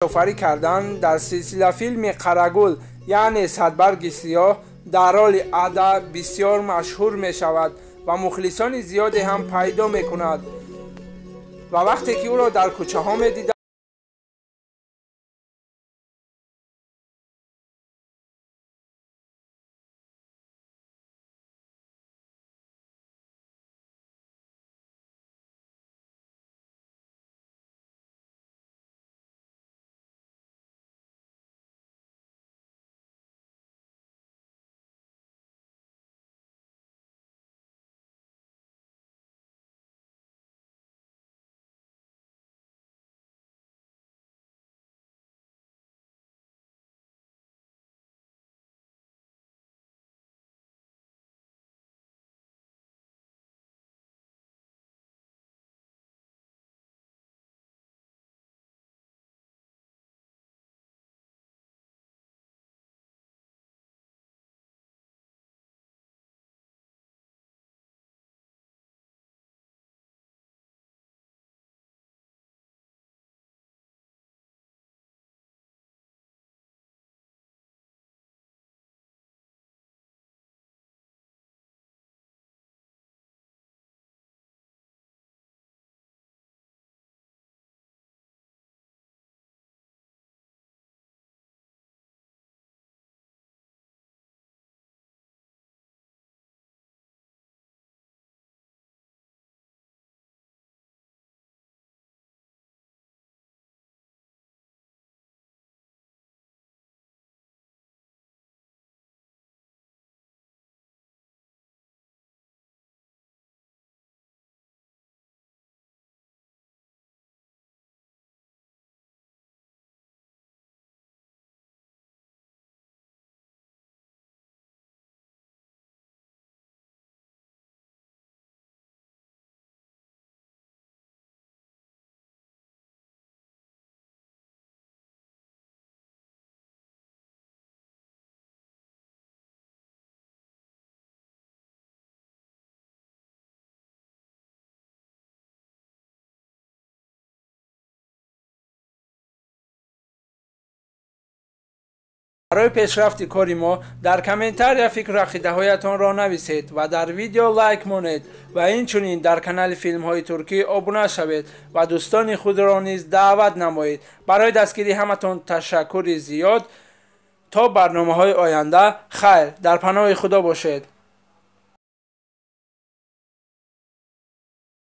Нақшофарӣ кардан дар силсилафилми Қарагул, яъне Садбарги сиёҳ, дар роли Ада бисёр машҳур мешавад ва мухлисони зиёде ҳам пайдо мекунад. Ва вақте ки ӯро дар кӯчаҳо медиданд, барои пешрафти кори мо дар комментария фикру ақидаҳоятонро нависед ва дар видео лайк монед ва инчунин дар канали филмҳои туркӣ обуна шавед ва дӯстони худро низ даъват намоед. Барои дастгирии ҳаматон ташаккури зиёд. То барномаҳои оянда хайр, дар паноҳи Худо бошед.